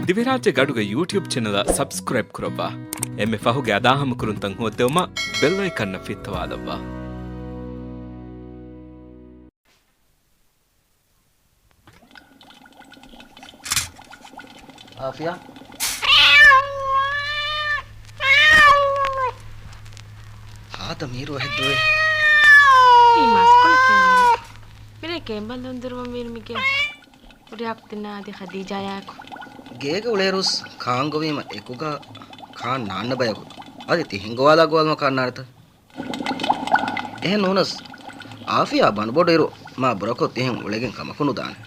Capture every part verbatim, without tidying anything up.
ދިވެހިރާއްޖޭގެ އަޑުގެ ޔޫޓިއުބް ޗެނަލަށް ސަބްސްކްރައިބް ކުރައްވާ. އެންމެ ފަހުގެ އަދާހަމަކުރުންތައް ހޯއްދެވުމަށް ބެލް އައިކަންއަށް ފިއްތަވާލައްވާ. އާފިޔާ. ހާދަ މީރު އެހެއްދުވޭ. މީ މަސްކޮޅެއް ތެރެއިން. މިރޭ ކޭނބަލުން ދުރުވަން ވީނު މިގެ. ހުރިހާ ކުދިންނާ އަދި ޚަދީޖާޔާއެކު. ގޭގަ އުޅޭރުސް ކާން ގޮވީމަ އެކުގަ ކާން ނާންނަ ބަޔަކު. އަދި ތިހެން ގޮވާލާ ގޮވާލުމަށް ކާން ނާނެތަ؟ އެހެން ނޫނަސް، އާފިޔާ ބަނޑުބޮޑު އިރު މާ ބުރަކޮށް ތިހެން އުޅެގެން ކަމަކު ނުދާނެ.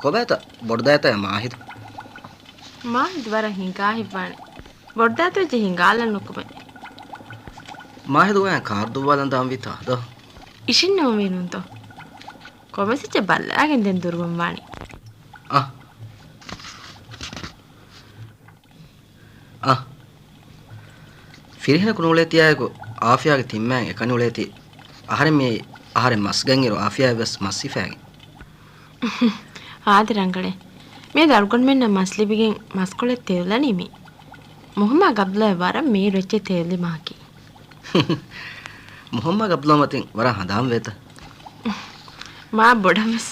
ކޮބާތަ ބޮޑުދައިތަ މާހިދު؟ މާހިދު ވަރަށް ހިނގާ ހިތްވާނެ. ބޮޑުދައިތަ ވެއްޖެ ހިނގާލަން ނުކުމެ. މާހިދު އޮޔާ ކާރު ދުއްވާލަން ދާންވީތަ ދޯ؟ އިށިންނަމަވީނުންތޯ؟ ކޮންމެސް އެއްޗެއް ބައްލައިގެން ދެން ދުރުވަން ވާނީ. އަ. އަ. ފިރިހެނަކު ނޫޅޭތިއާއެކު އާފިޔާގެ ތިންމާއިން އެކަނި އުޅޭތީ. އަހަރެން މިއީ އަހަރެން މަސްގަންއިރު އާފިޔާއަށް ވެސް މަސް ހިފާގެން. އާދެ ރަނގަޅޭ. މިއަދު އަޅުގަނޑުމެންނަށް މަސް ލިބިގެން މަސްކޮޅެއް ތެލުލަނީ މީ. މުހައްމާ ގަބްލޯއަށް ވަރަށް މީރު އެއްޗެއް ތެލުލި މާކީ. މުހައްމާ ގަބްލޯ މަތިން ވަރަށް ހަނދާން ވޭތަ؟ މާ ބޮޑަށް ވެސް.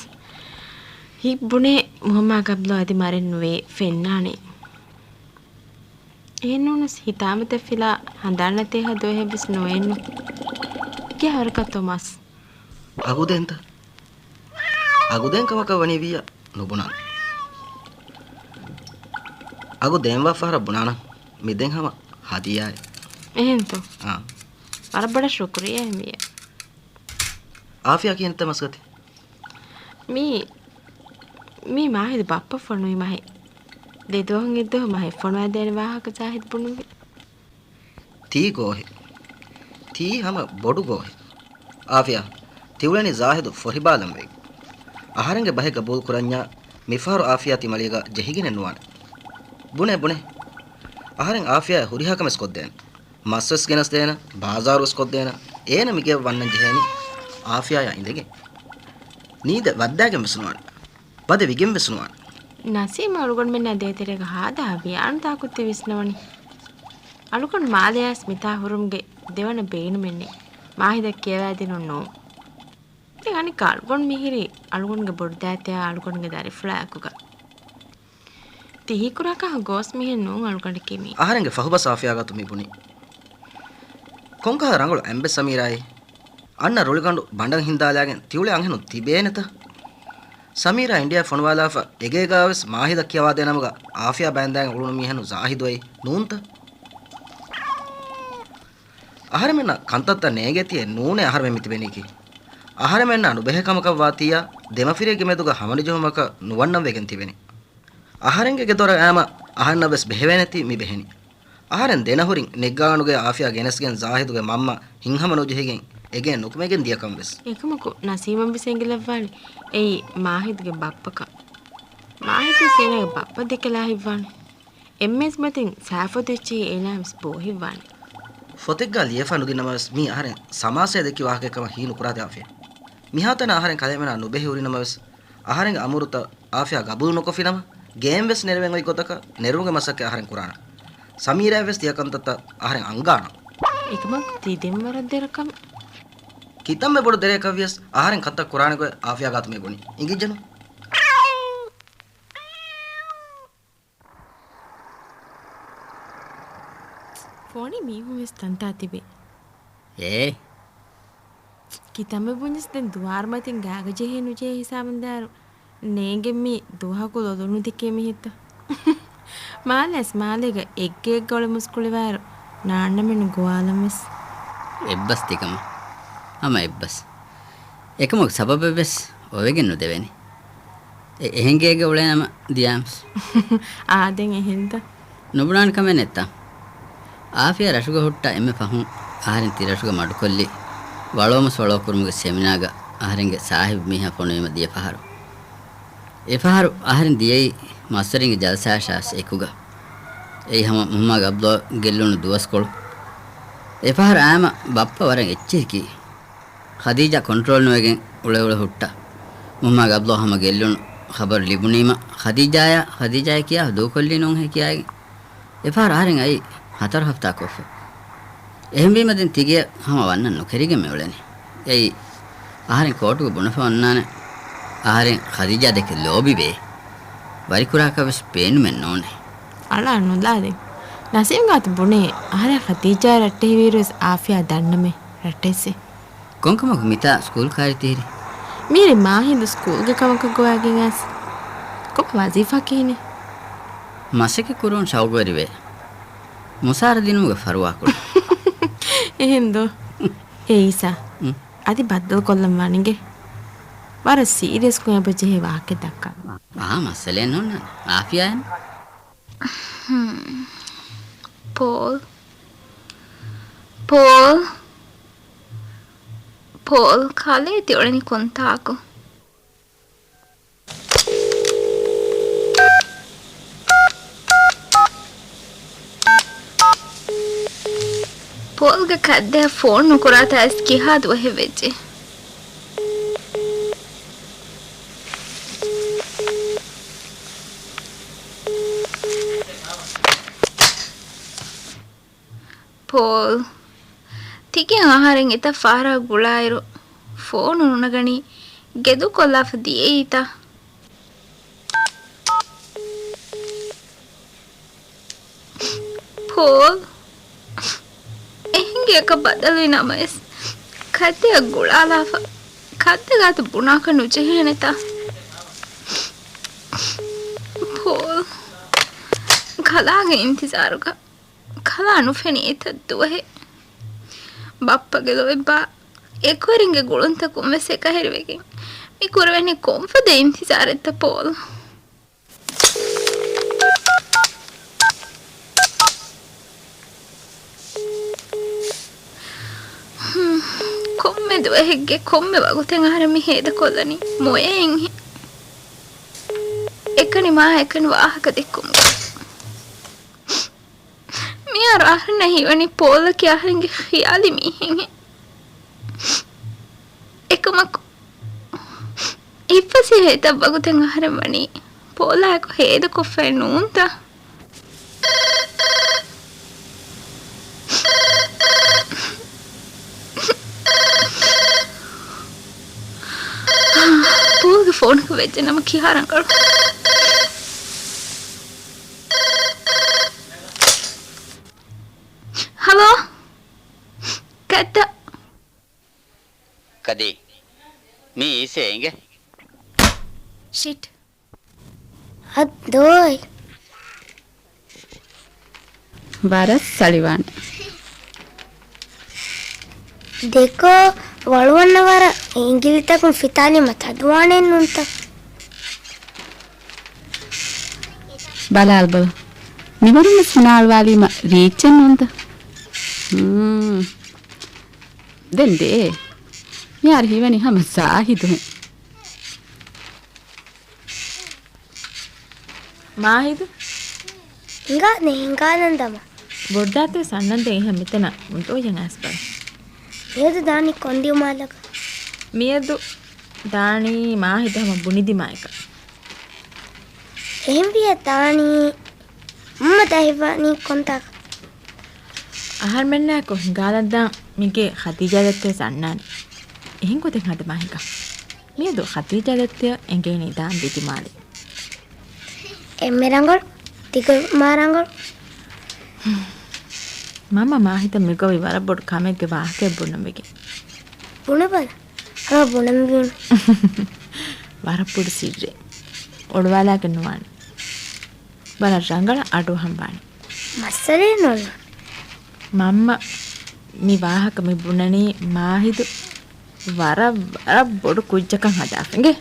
ހިތް ބުނޭ މުހައްމާ ގަބްލޯ އަދި މަރެއް ނުވޭ ފެންނާނެ. އެހެންނޫނަސް ހިތާމަތައް ފިލާ ހަނދާން ނެތޭ ހަ ދުވަހެއް ވެސް ނުވޭނު. ކިހާ ހަރަކަތްތޯ މަސް؟ އަގުދޭންތަ؟ އަގުދޭން ކަމަކަށް ވަނީ ވިއްޔަ ނުބުނާނެ. އަގު ދޭންވާ ފަހަރަށް ބުނާނަން. މި ދެން ހަމަ ހަދިޔާއެއް. އެހެންތޯ؟ އާ. ވަރަށް ބޮޑަށް ޝުކުރިއްޔާ އެހެންވިއްޔާ. އާފިޔާ ކިހިނެއްތަ މަސްގަތީ؟ މީ، މީ މާހިދު ބައްޕަ ފޮނުވި މަހެއް. ދެ ދުވަހުން އެއްދުވަހު މަހެއް ފޮނުވާދޭނެ ވާހަކަ ޒާހިދު ބުނުއްވި. ތީ ގޯހެއް. ތީ ހަމަ ބޮޑު ގޯހެއް. އާފިޔާ، ތިއުޅެނީ ޒާހިދު ފޮހިބާލަން ވެގެން. އަހަރެންގެ ބަހެއް ގަބޫލު ކުރަންޏާ މިފަހަރު އާފިޔާ ތިމަލީގަ ޖެހިގެނެއް ނުވާނެ. ބުނޭ، ބުނޭ. އަހަރެން އާފިޔާއަށް ހުރިހާ ކަމެއް ކޮށްދޭނެ. މަސްވެސް ގެނަސްދޭނަ، ބާޒާރުވެސް ކޮށްދޭނަ، އޭނަ މިގެއަށް ވަންނަން ޖެހޭނީ އާފިޔާޔާ އިނދެގެން. ނީދެއް ވައްދާގެން ވެސް ނުވާނެ. ބަދެ ވިގެން ވެސް ނުވާނެ. ނަސީމް އަޅުގަނޑުމެންނާ ދޭތެރޭގަ ހާދަހާ ވިޔާނުދާކު ތި ވިސްނަވަނީ. އަޅުގަނޑު މާލެޔާސް މިތާ ހުރުމުގެ ދެވަނަ ބޭނުމެއްނެއް. މާހިދަށް ކިޔަވާދިނުން ނޫން. ދެން އަނެއްކާ އަޅުގަނޑު މިހިރީ އަޅުގަނޑުގެ ބޮޑުދައިތަޔާ އަޅުގަނޑުގެ ދަރިފުޅާ އެކުގަ. ތި ހީކުރާކަހަ ގޯސް މިހެން ނޫން އަޅުގަނޑަކީ މީ. އަހަރެންގެ ފަހުބަސް އާފިޔާގާތު މި ބުނީ. ކޮންކަހަ ރަނގަޅު އަނބެއް ސަމީރާއީ؟ އަންނަ ރުޅިގަނޑު ބަނޑަށް ހިންދާލާގެން ތިއުޅެ އަންހެނުން ތިބޭނެތަ؟ ސަމީރާ އިންޑިޔާ ފޮނުވާލާފަ އެގޭގާވެސް މާހިދަށް ކިޔަވާދޭ ނަމުގަ އާފިޔާ ބައިންދާގެން އުޅުނު މީހެން ޒާހިދު އެއީ ނޫންތަ؟ އަހަރެމެންނަށް ކަންތައްތައް ނޭނގޭތީއޭ ނޫނޭ އަހަރެމެން މިތިބެނީކީ. އަހަރެމެންނާ ނުބެހޭ ކަމަކަށް ވާތީއާ ދެމަފިރިއެއްގެ މެދުގަ ހަމަނުޖެހުމަކަށް ނުވަންނަން ވެގެން ތިބެނީ. އަހަރެންގެ ގެދޮރަށް އައިމަ އަހަންނަށް ވެސް ބެހެވޭނެތީ މި ބެހެނީ. އަހަރެން ދެނަހުރިން ނެއްގާނުގައި އާފިޔާ ގެނެސްގެން ޒާހިދުގެ މަންމަ ހިތްހަމަ ނުޖެހިގެން އެގޭން ނުކުމެގެން ދިޔަކަން ވެސް. އެކަމަކު ނަސީމަށް ވެސް އެނގިލައްވާނެ އެއީ މާހިދުގެ ބައްޕަކަން. މާހިދު ވެސް އޭނާގެ ބައްޕަ ދެކެލާ ހިތްވާނެ. އެންމެން މަތިން ސާފު ދެއްޗެހި އޭނާ ވެސް ބޯ ހިތްވާނެ. ފޮތެއްގާ ލިޔެފަ ނުދިންނަމަވެސް މީ އަހަރެން ސަމާސާއެއް ދެއްކި ވާހަކައެއް ކަމަށް ހީ ނުކުރާތި އާފިޔާ. މިހާތަނަށް އަހަރެން ކަލޭމެނާ ނުބެހި ހުރިނަމަވެސް، އަހަރެންގެ އަމުރުތައް އާފިޔާ ގަބޫލު ނުކޮށްފިނަމަ، ގޭން ވެސް ނެރެވެން އޮތް ގޮތަކަށް ނެރުމުގެ މަސައްކަތް އަހަރެން ކުރާނަން. ސަމީރާއަށް ވެސް ތިޔަ ކަންތައްތައް އަހަރެން އަންގާނަން. އެކަމަކު ތީ ދެން ވަރަށް ދެރަކަމެއް. ކިތަންމެ ބޮޑު ދެރައަކަށް ވިޔަސް އަހަރެން ކަންތައް ކުރާނެ ގޮތް އާފިޔާ ގާތު މި ބުނީ. އިނގިއްޖެނު. ފޯނީ މީހުން ވެސް ތަންތާ ތިބޭ. އޭ. ކިތަންމެ ބުންޏަސް ދެން ދުވާރުމަތިން ގާގަ ޖެހޭ ނުޖެހޭ ހިސާބުން ދާއިރު ނޭނގެން މީ ދުވަހަކު ލޮލުނުދެކޭ މީހެއްތަ؟ މާލެސް މާލޭގަ އެއްގެއެއްގަ އުޅެ މުސްކުޅިވާއިރު ނާންނަމެއްނު ގޮވާލަން ވެސް. އެއްބަސް ތިކަމަށް. ހަމަ އެއްބަސް. އެކަމަކު ސަބަބެއް ވެސް އޮވެގެން ނުދެވޭނެ. އެ އެހެން ގޭގަ އުޅޭނަމަ ދިޔާމްސް. އާދެން އެހެންތަ؟ ނުބުނާނެ ކަމެއް ނެތްތަ؟ އާފިޔާ ރަށުގަ ހުއްޓާ އެންމެ ފަހުން އަހަރެން ތި ރަށުގަ މަޑުކޮށްލި ވަޅޯމަސް ވަޅޯ ކުރުމުގެ ސެމިނާގަ އަހަރެންގެ ސާހިބު މީހާ ފޮނުވީމަ ދިޔަ ފަހަރު. އެފަހަރު އަހަރެން ދިޔައީ މަސްވެރިންގެ ޖަލްސާއަށާސް އެކުގަ. އެއީ ހަމަ މުހައްމާ ގަބްލޯ ގެއްލުނު ދުވަސްކޮޅު. އެފަހަރު އާމަ ބައްޕަ ވަރަށް އެއްޗެހިކީ. ޚަދީޖާ ކޮންޓްރޯލް ނުވެގެން އުޅެ އުޅެ ހުއްޓާ. މުހައްމާ ގަބްލޯ ހަމަ ގެއްލުނު ޚަބަރު ލިބުނީމަ ޚަދީޖާޔާ، ޚަދީޖާޔާ ކިޔާ ދޫކޮށްލީ ނޫންހޭ ކިޔާގެން. އެފަހަރު އަހަރެން އައީ ހަތަރު ހަފްތާ ކޮށްފަ. އެހެންވީމަ ދެން ތިގެއަށް ހަމަ ވަންނަން ނުކެރިގެން މިއުޅެނީ. އެއީ، އަހަރެން ކޯޓުގަ ބުނެފަ އޮންނާނެ. އަހަރެން ޚަދީޖާ ދެކެ ލޯބިވޭ. ވަރިކުރާކަށް ވެސް ބޭނުމެއް ނޫނޭ. އަޅާ ނުލާ ދެން. ނަސީމް ގާތު ބުނޭ، އަހަރެން ޚަދީޖާ ރައްޓެހިވިއިރު ވެސް އާފިޔާ ދަންނަމޭ ރައްޓެހިސް. ކޮންކަމަކު މިތާ ސްކޫލް ކާރި ތިހިރީ؟ މީރި މާހިދު ސްކޫލްގެ ކަމަކަށް ގޮވާގެން އައިސް. ކޮބާ ވަޒީފާ ކިހިނެއް؟ މަސައްކަތް ކުރުން ޝައުގުވެރިވޭ. މުސާރަ ދިނުމުގެ ފަރުވާކުޑަ. އެހެންދޯ؟ އޭ އީސާ، އުން. އަދި ބައްދަލުކޮށްލަން ވާނެ އިނގޭ. ވަރަށް ސީރިއަސްކޮށް އެބަ ޖެހޭ ވާހަކަ ދައްކާ. އާ، މައްސަލައެއް ނޯންނާނެ. އާފިޔާއެއް. ހުން. ޕޯލް. ޕޯލް. ޕޯލް، ކަލޭ ތި އުޅެނީ ކޮންތާކު؟ ޕޯލްގެ ކައްދައަށް ފޯން ނުކުރާތާ އައިސް ކިހާ ދުވަހެއް ވެއްޖެ؟ ޕޯލް، ތިކެން އަހަރެން އެތައް ފަހަރާ ގުޅާއިރު، ފޯނު ނުނަގަނީ، ގެދޫކޮށްލާފަ ދިޔައީތަ؟ ޕޯލް، އެހިނގިއަކަށް ބަދަލުވި ނަމަވެސް، ކައްދައަށް ގުޅާލާފަ، ކައްދަގާތު ބުނާކަށް ނުޖެހޭނެތަ؟ ޕޯލް، ކަލާގެ އިންތިޒާރުގަ ކަލާ ނުފެނި އެތައް ދުވަހެއް. ބައްޕަގެ ލޯތްބާ އެކުވެރިންގެ ގުޅުންތަކުން ވެސް އެކަހެރިވެގެން މި ކުރެވެނީ ކޮންފަދަ އިންތިޒާރެއްތަ ޕޯލް؟ ހުން، ކޮންމެ ދުވަހެއްގެ ކޮންމެ ވަގުތެއް އަހަރެން މި ހޭދަކޮށްލަނީ މޮޔައިންހެން. އެކަނި މާ އެކަނި ވާހަކަ ދެއްކުމުގަ. މިހާރު އަހަރެންނަށް ހީވަނީ ޕޯލަކީ އަހަރެންގެ ޚިޔާލީ މީހެއްހެން. އެކަމަކު، އިއްވަސީ އެތައް ވަގުތެއް އަހަރެން ވަނީ ޕޯލާއެކު ހޭދަކޮށްފައެއް ނޫންތަ؟ ޕޯލްގެ ފޯނަކަށް ވެއްޖެ ނަމަ ކިހާ ރަނގަޅު. ހަލޯ. ކައްދަ. ކަދީ. މީ އީސޭ އިނގޭ. ޝިޓް. އައްދޯއި. ވަރަށް ސަޅިވާނެ. ދެކޯ، ވަޅުވަންނަ ވަރަށް އިނގިލިތަކުން ފިތާލީމަ ތަދުވާނެއެއްނޫންތަ؟ ބަލާލަބަލަ. މިވަރުންވެސް ހުނާޅުވާލީމަ ރީއްޗެއްނޫންތަ؟ ހުން. ދެން ދޭ. މިހާރު ހީވަނީ ހަމަ ޒާހިދުހެން. މާހިދު؟ ހިނގާދޭ، ހިނގާލަން ދަމާ. ބޮޑްދާތެވެސް އަންނަންދޭ އިހަށް މިތަނަށް އުނދޯޔަން އައިސް ބަލަ. މިއަދު ދާނީ ކޮން ދިޔުމާލަކަށް؟ މިއަދު ދާނީ މާހިދު ހަމަ ބުނިދިމާއަކަށް. އެހެންވިއްޔާ ދާނީ މަންމަ ދަހިވާނީ ކޮންތާކަށް؟ އަހަރުމެންނާއެކު ހިނގާލަންދާން މިގޭ ޚަދީޖާ ދައްތަވެސް އަންނާނެ. އެހެން ގޮތެއް ހަދަމާ ހިނގާ. މިއަދު ޚަދީޖާ ދައްތަޔަށް އެނގޭނީ ދާން ބިދިމާލެ. އެންމެ ރަނގަޅު، ތިކޮށް މާ ރަނގަޅު. މަންމަ މާހިދަށް މިގޮވީ ވަރަށް ބޮޑު ކަމެއްގެ ވާހަކައެއް ބުނަން ވެގެން. ބުނެބަލަ. ހަމަ ބުނަން ވީމަ. ވަރަށް ބޮޑު ސިއްރެއް. އޮޅުވާލާގެން ނުވާނެ. ވަރަށް ރަނގަޅަށް އަޑުއަހަން ވާނެ. މައްސަލައެއް ނޯންނާނެ. މަންމަ މި ވާހަކަ މި ބުނަނީ މާހިދު ވަރަށް، ވަރަށް ބޮޑު ކުއްޖަކަށް ހަދާފަ އިނގޭ.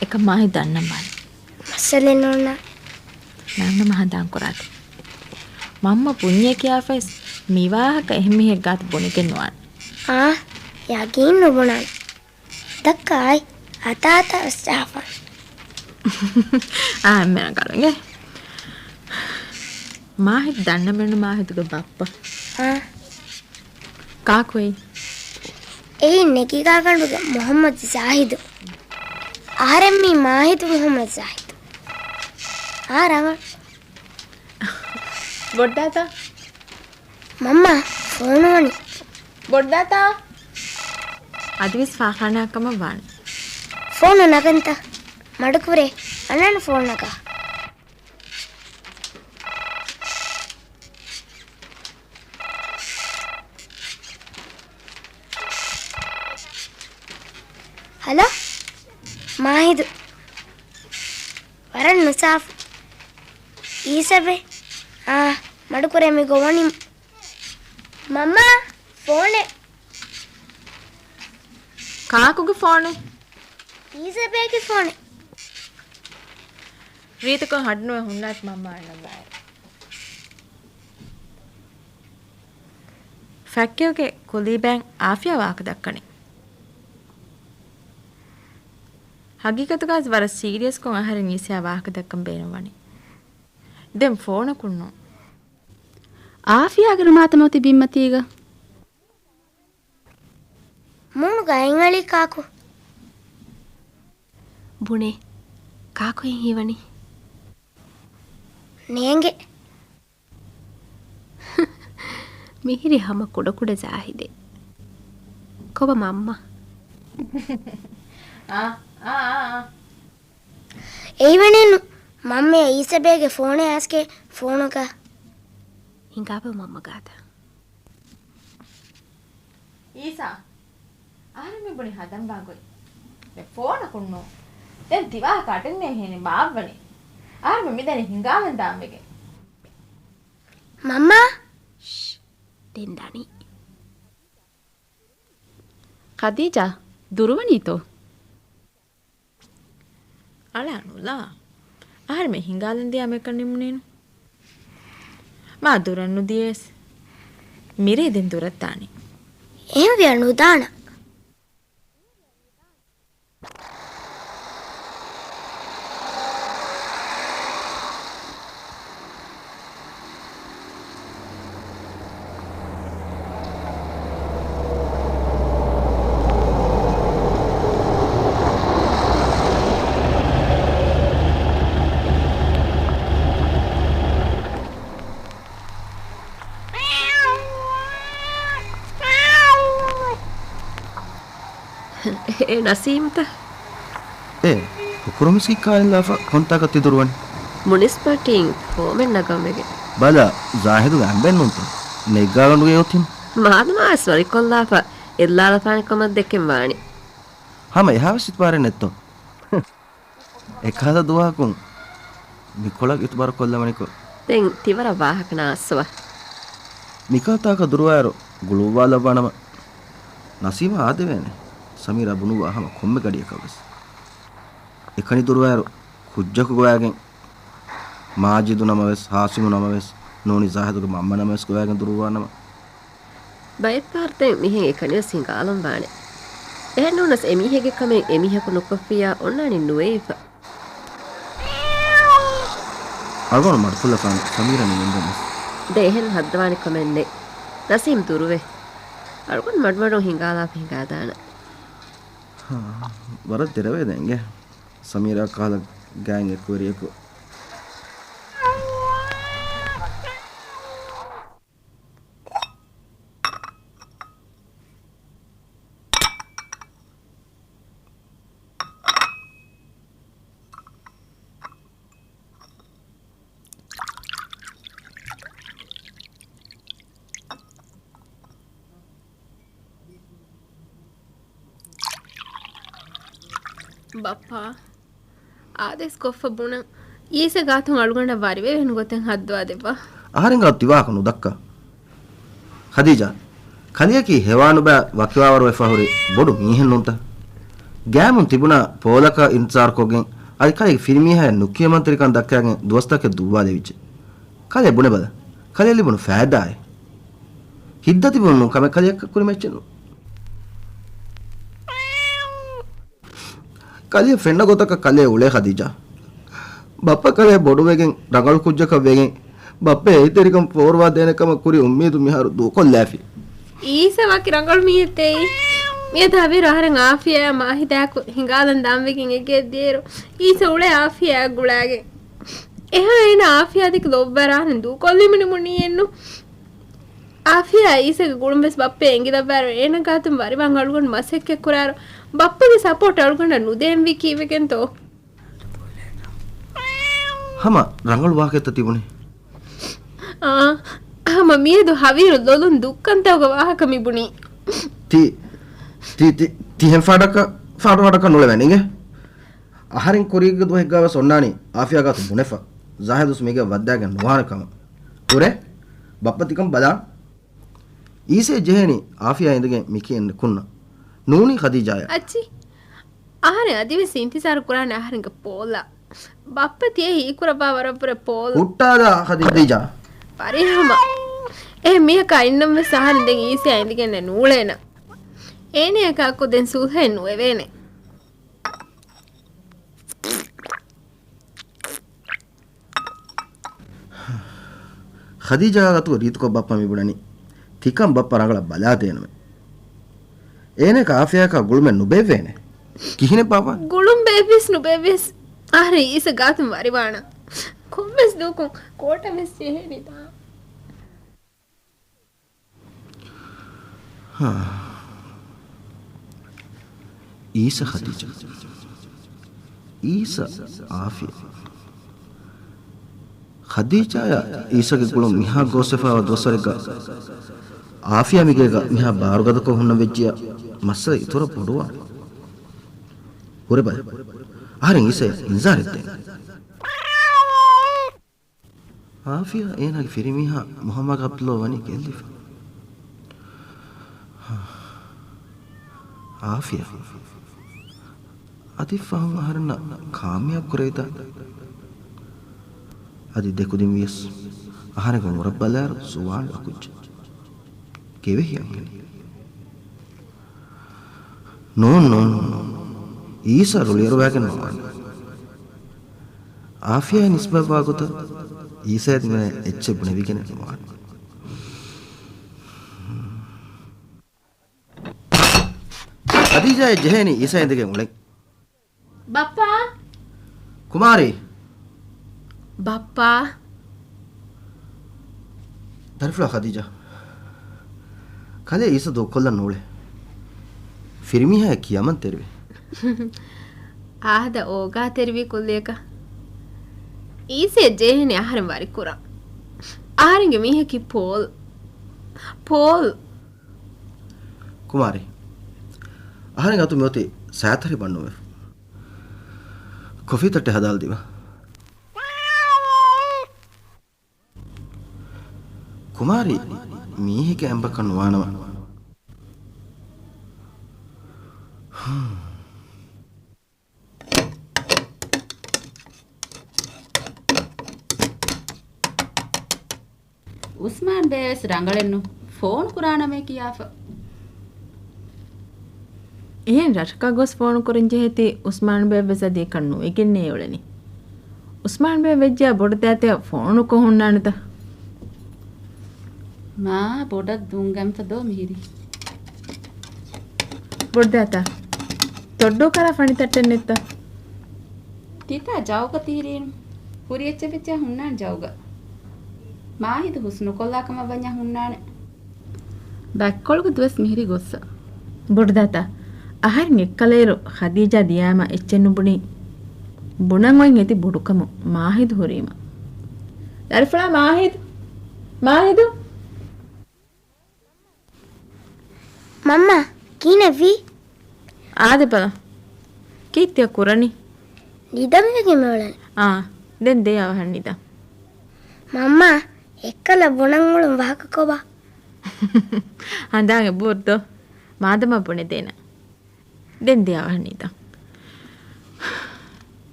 އެކަން މާހިދު ދަންނަން ވާނެ. މައްސަލައެއް ނޯންނާނެ. ނާންނަމަ ހަނދާން ކުރާތި. މަންމަ ބުންޏޭ ކިޔާފަވެސް މި ވާހަކަ އެހެން މީހެއް ގާތު ބުނެގެން ނުވާނެ. އާ، ޔަގީން ނުބުނާނެ. ދައްކާ އައި އަތާތަ އަސްޖާފާނެ. އާ، އެންމެ ރަނގަޅު އިނގޭ. މާހިދު ދަންނަމެއްނު މާހިދުގެ ބައްޕަ. އާ. ކާކު އެއީ؟ އެއީ ނެގިގާގަނޑުގެ މުހައްމަދު ޒާހިދު. އަހަރެން މީ މާހިދު މުހައްމަދު ޒާހިދު. އާ ރަނގަޅު. ބޮޑްޑާތާ؟ މަންމާ ފޯނު ވަނީ. ބޮޑްޑާތާ؟ އަދިވެސް ފާޚާނާ ކަމަށް ވާނެ. ފޯނު ނަގަންތަ؟ މަޑުކުރޭ. އަންނާނެ ފޯނު ނަގާ. ހަލޯ، މާހިދު. ވަރަށް ނުސާފު. އީސަބެ. އާ، މަޑުކުރޭ މި ގޮވަނި. މަންމާ، ފޯނެއް. ކާކުގެ ފޯނެއް؟ އީސަބޭގެ ފޯނެއް. ރީތިކޮށް ހަޑުނުވެ ހުންނާތި މަންމާ އަންނަންވާއިރު. ފެއްކެވުގެ ކުލީބޭން އާފިޔާ ވާހަކަ ދައްކަނީ. ހަގީގަތުގައި ވަރަށް ސީރިއަސްކޮށް އަހަރެން އީސަޔާ ވާހަކަ ދައްކަން ބޭނުންވަނީ. ދެން ފޯނަކުންނު. އާފިޔާގެ ރުމާތަމަ ތި ބިންމަތީގަ؟ މޫނުގަ އަތްއަޅީ ކާކު؟ ބުނޭ، ކާކު ހީވަނީ؟ ނޭނގެ. މިހިރީ ހަމަ ކުޑަކުޑަ ޒާހިދެއް. ކޮބާ މަންމަ؟ އާ، އާ، އާ، އާ. އެއީވަނީނު މަންމަ އީސަބޭގެ ފޯނެއް އައިސްގެ ފޯނުގަ. ހިނގާބަ މަންމަ ގާތަށް. އީސާ، އަހަރެން މި ބުނި ހަދަންބާ ގޮތް. ދެ ފޯނަކުންނު. ދެން ތިވާ ކަޓެއް ނޭހޭނެ ބާއްވަނީ. އަހަރެން މިދަނީ ހިނގާލަން ދާންވެގެން. މަންމާ. ޝް، ދެން ދަނީ. ޚަދީޖާ، ދުރުވަނީތޯ؟ އަޅާ ނުލާ. އަހަރެމެން ހިނގާލަން ދިޔާ މެކަން ނިމުނީނު. މާ ދުރަށް ނުދިޔަސް. މިރޭ ދެން ދުރަށް ދާނީ. އެހެންވިޔަ ނުދާނަ. އޭ ނަސީމްތަ؟ އޭ، ހުކުރު މިސްކިތް ކާލިން ލާފަ ކޮންތާކަށް ތި ދުރުވަނީ؟ މުނިސިޕަލްޓީން ފޯމެއް ނަގަން ވެގެން. ބަލަ، ޒާހިދުގެ އަނބެއް ނޫންތަ؟ ނެއްގާގަނޑުގެ އޮތީމަ. މާދަމާ ވެސް ވަރިކޮށްލާފަ އެއްލާލަފާނެ ކަމަށް ދެކެން ވާނެ. ހަމަ އެހާވެސް އިތުބާރެއް ނެއްތޯ؟ އެކަހަލަ ދުވަހަކުން މިކޮޅަށް އިތުބާރު ކޮށްލަވަނިކޮށް. ދެން ތިވަރަށް ވާހަކަ ނާއްސަވާ. ނިކާތާކަށް ދުރުވާއިރު ގުޅުއްވާލައްވާނަމަ، ނަސީމާ އާދެވޭނެ ސަމީރާ ބުނުއްވާ ހަމަ ކޮންމެ ގަޑިއަކަށްވެސް. އެކަނި ދުރުވާއިރު ކުއްޖަކު ގޮވާގެން، މާޖިދު ނަމަވެސް، ހާސިމު ނަމަވެސް، ނޫނީ ޒާހިދުގެ މަންމަ ނަމަވެސް ގޮވާގެން ދުރުއްވާނަމަ، ބައެއްފަހަރު ދެން މިހެން އެކަނިވެސް ހިނގާލަން ވާނެ. އެހެންނޫނަސް އެމީހެއްގެ ކަމެއް އެމީހަކު ނުކޮށްފިއްޔާ އޮންނާނީ ނުވެއިފަ. އަޅުގަނޑު މަޑުކޮށްލަފާނެ ސަމީރާ ނިމެންދެންވެސް. ދެ އެހެން ހައްދަވާނެ ކަމެއް ނެތް. ނަސީމް ދުރުވޭ. އަޅުގަނޑު މަޑުމަޑުން ހިނގާލާފަ ހިނގާދާނަން. ހާ، ވަރަށް ދެރަވޭ ދެންގެ. ސަމީރާ ކަހަލަ ގާތް އެކުވެރިޔަކު. ބައްޕާ، އާދޭސް ކޮށްފަ ބުނަން. އީސަ ގާތުން އަޅުގަނޑަށް ވަރިވެވޭނެ ގޮތެއް ހައްދަވާ ދެއްވާ. އަހަރެން ގާތު ތިވާހަކަ ނުދައްކާ. ޚަދީޖާ، ކަލެއަކީ ހެވާނުބައި ވަކިވާވަރުވެފަ ހުރި ބޮޑު މީހެއް ނޫންތަ؟ ގާމުން ތިބުނާ ޕޯލަކަށް އިންތިޒާރުކޮށްގެން، އަދި ކަލޭގެ ފިރިމީހާޔަށް ނުކިޔަމަންތެރިކަން ދައްކާގެން ދުވަސްތަކެއް ދުއްވާލެވިއްޖެ. ކަލޭ ބުނެބަލަ، ކަލޭ ލިބުނު ފައިދާއެއް. ހިތްދަތިވުން ނޫން ކަމެއް ކަލެއަކަށް ކުރި މެއްޗެއް ނޫން. ކަލެ ފެންނަ ގޮތަކަށް ކަލޭ އުޅޭ ޚަދީޖާ. ބައްޕަ ކަލޭ ބޮޑުވެގެން ރަނގަޅު ކުއްޖަކަށް ވެގެން، ބައްޕަ އެހީތެރިކަން ފޯރުވާ ދޭނެ ކަމަށް ކުރި އުއްމީދު މިހާރު ދޫކޮށްލާފި. އީސަ ވަކި ރަނގަޅު މީހެއް ތެއީ. މިއަދު ހަވީރު އަހަރެން އާފިޔާ މާހިދާއާއެކު ހިނގާލަން ދާންވެގެން އެގެއަށް ދިޔައިރު، އީސަ އުޅޭ އާފިޔާއާ ގުޅާގެން. އެހާ އޭނަ އާފިޔާ ދެކެ ލޯބިވާ ރާހަން ދޫކޮށްލީމަ ނިމުނީއެއްނު. އާފިޔާ އީސަގެ ގުޅުން ވެސް ބައްޕަ އެނގިލައްވާއިރު، އޭނަ ގާތުން ވަރިވާން އަޅުގަނޑު މަސައްކަތް ކުރާއިރު، ބައްޕަގެ ސަޕޯޓް އަޅުގަނޑަށް ނުދޭންވީ ކީއްވެގެންތޯ؟ ހަމަ ރަނގަޅު ވާހަކަތައް ތިބުނީ. އާ، ހަމަ މިއަދު ހަވީރު ލޮލުން ދުއްކަންތަކުގެ ވާހަކަ މިބުނީ. ތި، ތި، ތި، ތިހެން ފާޑަކަށް، ފާޑު ފާޑަކަށް ނުޅެވޭނެ އިނގޭ. އަހަރެން ކުރީގެ ދުވަހެއްގަވެސް އޮންނާނީ އާފިޔާ ގާތު ބުނެފަ، ޒާހިދުސް މީގެ ވައްދާގެން ނުވާނެ ކަމަށް. ކުރޭ، ބައްޕަ ތިކަން ބަލާން. އީސައަށް ޖެހޭނީ އާފިޔާ އިނދެގެން މިކިޔަން ކުންނަ. ނޫނީ ޚަދީޖާޔާ. އައްޗި، އަހަރެން އަދިވެސް އިންތިޒާރު ކުރާނެ އަހަރެންގެ ޕޯލަށް. ބައްޕަ ތިޔަ ހީކުރައްވާ ވަރަށްވުރެ ޕޯލް. ހުއްޓާލާ ޚަދީޖާ. ފަރިހަމަ. އެހެން މީހަކާ އިންނަން ވެސް އަހަރެން ދެން އީސައާ އިނދެގެންނެއް ނޫޅޭނަ. އޭނަޔަކާއެކު ދެން ސުލްހައެއް ނުވެވޭނެ. ޚަދީޖާ ގާތުގަ ރީތިކޮށް ބައްޕަ މިބުނަނީ، ތިކަން ބައްޕަ ރަނގަޅަށް ބަލާދޭނަމޭ. އޭނަޔަކަށް އާފިޔާއަކާ ގުޅުމެއް ނުބޭއްވޭނެ. ކިހިނެއް ބާވާ؟ ގުޅުން ބޭއްވިސް ނުބޭއްވިސް. އަހަރެން އީސަ ގާތުން ވަރިވާނަން. ކޮންމެސް ދުވަކުން ކޯޓަށް ވެސް ޖެހޭނީތާ. ހާ. އީސަ ޚަދީޖާ. އީސަ އާފިޔާ. ޚަދީޖާޔާ އީސަގެ ގުޅުން މިހާ ގޯސްވެފައިވާ ދުވަސްވަރެއްގަ އާފިޔާ މިގޭގަ މިހާ ބާރުގަދަކޮށް ހުންނަން ވެއްޖިއްޔާ މައްސަލަ އިތުރަށް ބޮޑުވާނެ. ހުރެބަލަ. އަހަރެން އީސަޔަށް އިންޒާރެއް ދޭން. އާފިޔާ އޭނާގެ ފިރިމީހާ މުހައްމަދު ޢަބްދުﷲ ވަނީ ގެއްލިފަ. އާފިޔާ. އަދި ފަހުން އަހަރެންނަށް ކާމިޔާބު ކުރެވިދާނެ. އަދި ދެކުދިން ވިޔަސް އަހަރެންގެ އުމުރަށް ބަލާއިރު ޒުވާން ކުއްޖެއް. ގެވެހި އަންހެނެއް. ނޫން، ނޫން، ނޫން. އީސަ ރުޅިއަރުވާގެން ނުވާނެ. އާފިޔާއާ ނިސްބަތްވާ ގޮތަށް އީސައަށް ދިމާ އެއްޗެއް ބުނެވިގެނެއް ނުވާނެ. ޚަދީޖާއަށް ޖެހޭނީ އީސަ އިނދެގެން އުޅެން. ބައްޕާ! ކުމާރީ! ބައްޕާ! ދަރިފުޅާ ޚަދީޖާ. ކަލޭ އީސަ ދޫކޮށްލަން ނޫޅޭ. ފިރިމީހާ ކިޔަމަން ތެރިވޭ. އާދަ އޯގާ ތެރިވީ ކުއްލިއަކަށް. އީސައަށް ޖެހޭނީ އަހަރެން ވަރިކުރަން. އަހަރެންގެ މީހަކީ ޕޯލް. ޕޯލް. ކުމާރީ. އަހަރެން އަތު މިއޮތީ ސައިތަރި ބަންނުވެފަ. ކޮފީ ތައްޓެއް ހަދާލަދީބަ. ކުމާރީ، މީހެއްގެ އެނބަކަށް ނުވާނަމަ. އުސްމާން ބޭވެސް ރަނގަޅެއްނު. ފޯނު ކުރާނަމޭ ކިޔާފަ. އެހެން ރަށަކަށް ގޮސް ފޯނު ކުރަން ޖެހޭތީ އުސްމާން ބޭ ވެސް އަދި އެކަން ނުވެގެންނޭ އުޅެނީ. އުސްމާން ބޭ ވެއްޖެޔާ ބޮޑު ދައިތަ ފޯނު ކޮށް ހުންނާނެތަ؟ މާ ބޮޑަށް ދުންގަންފަ ދޯ މިހިރީ. ބޮޑު ދައިތަ ތޮއްޑޫ ކަރާ ފަނި ތައްޓެއް ނެއްތަ؟ ތިތާ ޖައުގަ ތިހިރީނު. ހުރި އެއްޗެއް ވެއްޖެޔާ ހުންނާނެ ޖައުގަ. މާހިދު ހުސް ނުކޮށްލާ ކަމަށް ވަންޏާ ހުންނާނެ. ބައެއްކޮޅުގެ ދުވަސް މިހިރީ ގޮއްސަ. ބޮޑުދާތާ، އަހަރެން އެއްކަލައިރު ޚަދީޖާ ދިޔާމަ އެއްޗެއް ނުބުނީ. ބުނަން އޮތް އެތި ބޮޑުކަމު މާހިދު ހުރީމަ. ދަރިފުޅާ މާހިދު! މާހިދު! މަންމާ، ކިހިނެއްވީ؟ އާދެ ބަލަ. ކީއްތިޔަ ކުރަނީ؟ ނިދަން ވެގެން މިއުޅެނީ. އާ، ދެން ދޭ އަވަހަށް ނިދަން. މަންމާ، އެއްކަލަ ބުނަން އުޅުން ވާހަކަ ކޮބާ؟ ހަނދާން އެބަހުރި ދޯ. މާދަމާ ބުނެދޭނަ. ދެން ދޭ އަވަހަށް ނިދަން.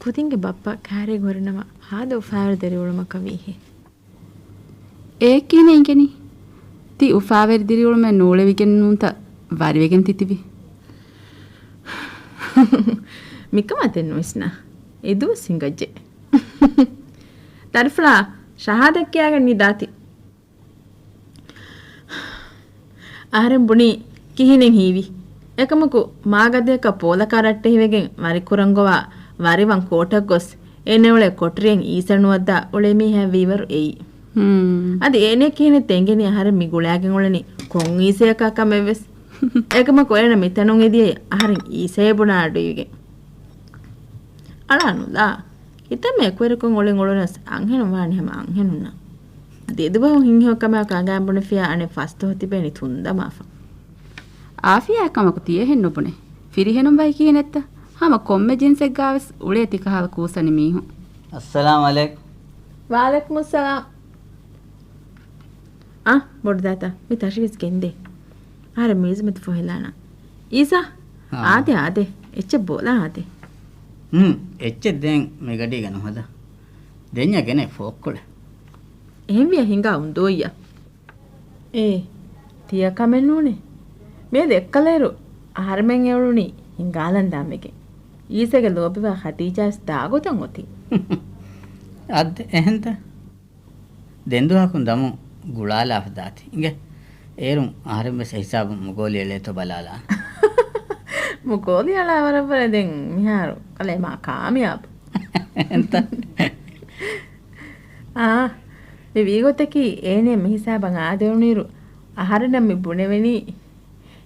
ކުދިންގެ ބައްޕަ ކާރޭގަ ހުރިނަމަ ހާދަ އުފާވެރި ދަރިއުޅުމަކަށް ވީހޭ. އޭ ކިހިނެއް އިނގެނީ؟ ތި އުފާވެރި ދިރިއުޅުމެއް ނޫޅެވިގެން ނޫންތަ ވަރިވެގެން ތިތިބީ؟ މިކަމާ ދެން ނުވިސްނާ. އެދުވަސް ހިނގައްޖެ. ދަރިފުޅާ، ޝަހާދަތް ކިޔާގެން ނިދާތި. އަހަރެން ބުނީ ކިހިނެއް ހީވީ؟ އެކަމަކު މާގަދަޔަކަށް ޕޯލަކާ ރައްޓެހިވެގެން ވަރިކުރަންގޮވާ ވަރިވަން ކޯޓަށް ގޮސް އޭނައުޅޭ ކޮޓަރިއަށް އީސަ ނުވައްދާ އުޅޭ މީހާ ވީވަރު އެއީ. ހުން. އަދި އޭނަ ކިހިނެއްތަ އެނގެނީ އަހަރެން މި ގުޅާގެން އުޅެނީ ކޮން އީސަޔަކާ ކަމެއްވެސް. އެކަމަކު އޭނަ މިތަނުން އެދިޔައީ އަހަރެން އީސަޔޭ ބުނާ އަޑުއިވިގެން. އަޅާނުލާ. ކިތަންމެ އެކުވެރިކޮށް އުޅެން އުޅުނަސް އަންހެނުން ވާނެ ހަމަ އަންހެނުންނަށް. ދެދުވަހު ހިތްހެޔޮ ކަމާ ކަނގާން ބުނެފިޔާ އަނެއް ފަސްދުވަހު ތިބޭނީ ތުންދަމާފަ. އާފިޔާ ކަމަކު ތިޔަހެން ނުބުނެ. ފިރިހެނުން ވަހި ކިހިނެއްތަ؟ ހަމަ ކޮންމެ ޖިންސެއްގާވެސް އުޅޭ ތިކަހަލަ ކޫސަނި މީހުން. އައްސަލާމް އަލައިކުމް. ވަޢަލައިކުމުއްސަލާމް. އާ، ބޮޑުދާތަ، މި ތަށިވެސް ގެންދޭ. އަހަރެން މީޒުމަތި ފޮހެލާނަ. އީސާ، އާ. އާދޭ، އާދޭ. އެއްޗެއް ބޯލާ އާދޭ. ހުން، އެއްޗެއް ދޭން މިގަޑީގަ ނުހަދާ. ދެންޏާ ގެނޭ ފޯއްކޮޅެއް. އެހެންވިޔަ ހިނގާ އުނދޯއްޔާ. އޭ، ތިޔަ ކަމެއް ނޫނޭ. މިއަދު އެއްކަލައިރު އަހަރެމެން އެއުޅުނީ ހިނގާލަން ދާންވެގެން. އީސަގެ ލޯބިވާ ޚަދީޖާވެސް ދާގޮތަށް އޮތީ. އަދި އެހެންތަ؟ ދެން ދުވަހަކުން ދަމު ގުޅާލާފަ ދާތީ. އިނގޭ، އޭރުން އަހަރެން ވެސް އެ ހިސާބުން މުގޯލި އެޅޭތޯ ބަލާލާނަ. މުގޯލި އަޅާ ވަރަށް ވަރަށް ދެން މިހާރު ކަލޭ މާ ކާމިޔާބު. އެންތަ؟ އާ، މި ވީގޮތަކީ އޭނެ މި ހިސާބަށް އާދެވުނުއިރު އަހަރެންނަށް މި ބުނެވެނީ.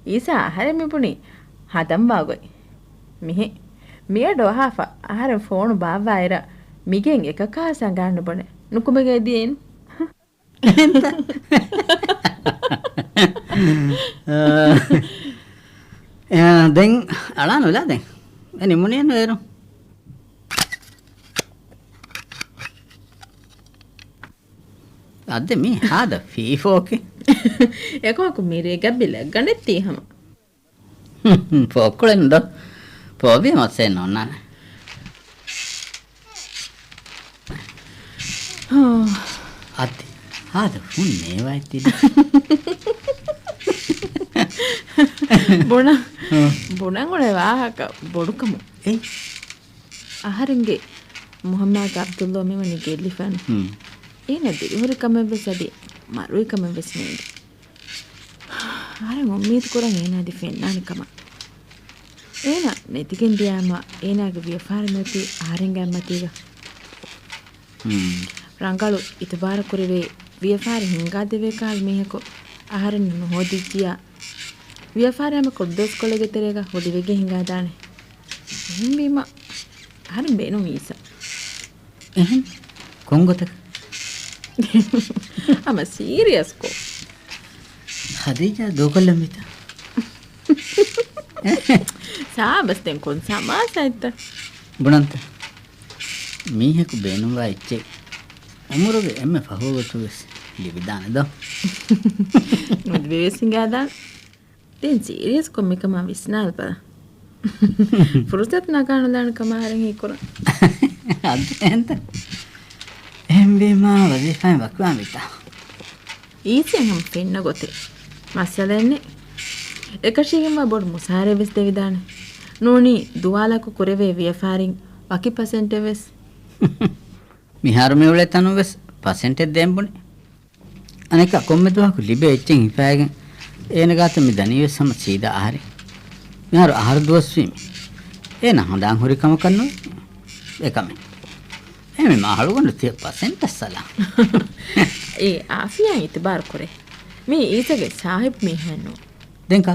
އީސާ އަހަރެން މި ބުނީ ހަދަންވާ ގޮތް. މިހެން. މިއަޑު އަހާފަ އަހަރެން ފޯނު ބާއްވާއިރަށް މިގެން އެކަކާ ސަނގާން ނުބުނެ. ނުކުމެގައި ދިޔައިން. އެހެންތަ؟ އާ، ދެން އަޅާނުލާ ދެން. އެ ނިމުނީ ނުއޭރު. އަދި މީ ހާދަ ފީފޯކި. އެކަމަކު މިރޭގަ ބިލައްގަނޑެއް ތީ ހަމަ. ފޯކުޅެން ދޯ؟ ފޯބި މައްސައެއް ނޯންނާނެ. އަދި ހާދަ ފުން ނޭވާއެއް ތިބި. ބުނަ، ހުން. ބުނަން އުޅޭ ވާހަކަ ބޮޑުކަމު. އެއް. އަހަރެންގެ މުހައްމާގެ ޢަބްދުﷲ މިވަނީ ގެއްލިފާނެ. ހުން. އޭނަ ދިރިހުރި ކަމެއްވެސް އަދި މަރުވި ކަމެއްވެސް ނޭނގެ. އަހަރެން އުއްމީދު ކުރަން އޭނާ އަދި ފެންނާނެ ކަމަށް. އޭނާ ނެތިގެން ދިޔާމަ އޭނާގެ ވިޔަފާރި ނެތި އަހަރެންގެ މަތީގަ. ހުން. ރަނގަޅު އިތުބާރު ކުރެވޭ ވިޔަފާރި ހިންގާދެވޭ ކަހަލަ މީހަކު އަހަރެން ނުހޯދިއްޖިޔާ، ވިޔަފާރި ހަމަ ކުޑަދުވަސްކޮޅެއްގެ ތެރޭގަ ހުރިވެގެން ހިނގާދާނެ. އެހެންވީމަ އަހަރެން ބޭނުން އީސަ. އެހެން؟ ކޮން ގޮތަކަށް؟ ހަމަ ސީރިއަސްކޮށް. ޚަދީޖާ ދޫކޮށްލަން މިތާ. ސާބަސް ދެން ކޮން ސަމާސާއެއްތަ؟ ބުނަންތަ؟ މީހަކު ބޭނުންވާ އެއްޗެއް އުމުރުގެ އެންމެ ފަހުގަ ގޮތުގަވެސް ލިބިދާނެ ދޯ؟ ނުލިބިވެސް ހިނގާދާނެ. ދެން ސީރިއަސްކޮށް މިކަމާ ވިސްނާލަބަލަ. ފުރުސަތު ނަގާނުލާނެ ކަމަށް އަހަރެން ހީކުރަން. އަދި އެހެންތަ؟ އެހެންވީމާ ވަޒީފާއިން ވަކިވާން ވިތާ. އީސީއަށް ހަމަ ފެންނަ ގޮތެއް. މައްސަލައެއް ނެތް. އެކަށީގެންވާ ބޮޑު މުސާރައެއް ވެސް ދެވިދާނެ. ނޫނީ ދުވާލަކު ކުރެވޭ ވިޔަފާރިން ވަކި ޕަސެންޓެއް ވެސް. މިހާރު މި އުޅޭ ތަނުން ވެސް ޕަސެންޓެއް ދޭން ބުނި. އަނެއްކާ ކޮންމެ ދުވަހަކު ލިބޭ އެއްޗެއް ހިފާގެން އޭނަ ގާތަށް މި ދަނީ ވެސް ހަމަ ސީދާ އަހަރެން. މިހާރު އަހަރު ދުވަސްވީމަ. އޭނަ ހަނދާން ހުރި ކަމަކަށް ނުވޭ އެކަމެއް. އެ މި މާ ހަޅުގަނޑު ތިޔަ ޕަސެންޓަށް ސަލާ. އޭ އާފިޔާ އިތުބާރު ކުރޭ. މީ އީސަގެ ސާހިބް މީހެއް ނޫން. ދެން ކާ؟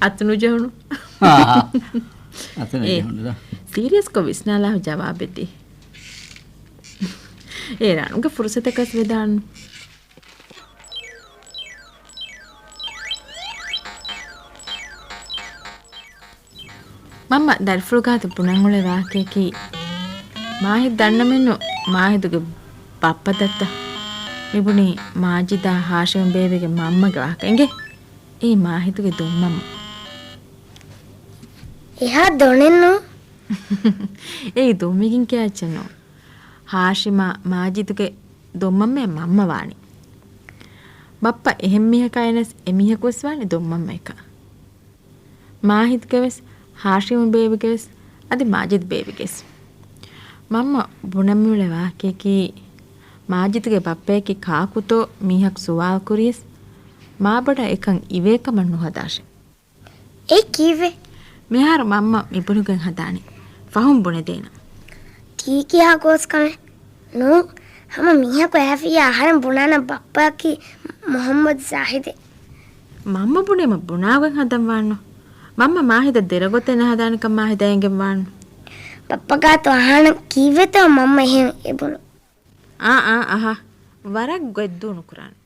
އަތުނުޖެހުނު. އާ. އަތުނުޖެހުނު ދޯ. ސީރިއަސްކޮށް ވިސްނާލާ ޖަވާބެއް ދީ. އޭ ރަނުގެ ފުރުސަތަކަސް ވެދާނު. މަންމަ ދަރިފުޅުގާތު ބުނަން އުޅޭ ވާހަކަޔަކީ، މާހިދު ދަންނަމެއްނު މާހިދުގެ ބައްޕަ ދައްތަ؟ މިބުނީ މާޖިދާ ހާޝިމް ބޭބެގެ މަންމަގެ ވާހަކަ އިނގޭ؟ އެއީ މާހިދުގެ ދޮންމަންމަ. އެހާ ދޮނެއްނު. އެއީ ދޮންވިގެން ކިޔާ އެއްޗެއްނު. ހާޝިމާ މާޖިދުގެ ދޮންމަންމަ މަންމަ ވާނީ. ބައްޕަ އެހެން މީހަކާ އިނަސް އެމީހަކުވެސް ވާނީ ދޮންމަންމައަކަށް. މާހިދުގެވެސް، ހާޝިމު ބޭބެގެވެސް، އަދި މާޖިދު ބޭބެގެވެސް. މަންމަ ބުނަން މިއުޅޭ ވާހަކަޔަކީ، މާޖިދުގެ ބައްޕަޔަކީ ކާކުތޯ މީހަކު ސުވާލު ކުރިޔަސް، މާބޮޑަށް އެކަން އިވޭ ކަމަށް ނުހަދާށޭ. އެއީ ކީއްވެ؟ މިހާރު މަންމަ މި ބުނިގެން ހަދާނީ. ފަހުން ބުނެދޭނަން. ތީ ކިހާ ގޯސްކަމެއް؟ ނޫ، ހަމަ މީހަކު އައިފިއްޔާ އަހަރެން ބުނާނަން ބައްޕައަކީ މުޙައްމަދު ޒާހިދޭ. މަންމަ ބުނީމަ ބުނާގޮތް ހަދަން ވާނު. މަންމަ މާހިދަށް ދެރަ ގޮތެއް ނަހަދާނެކަން މާހިދަށް އެނގެން ވާނު. ބައްޕަގާތު އަހާނަން ކީއްވެތޯ މަންމަ އެހެން އެބުނު. އާ، އާ، އަހާ. ވަރަށް ގޮތްދޫ ނުކުރާނެ.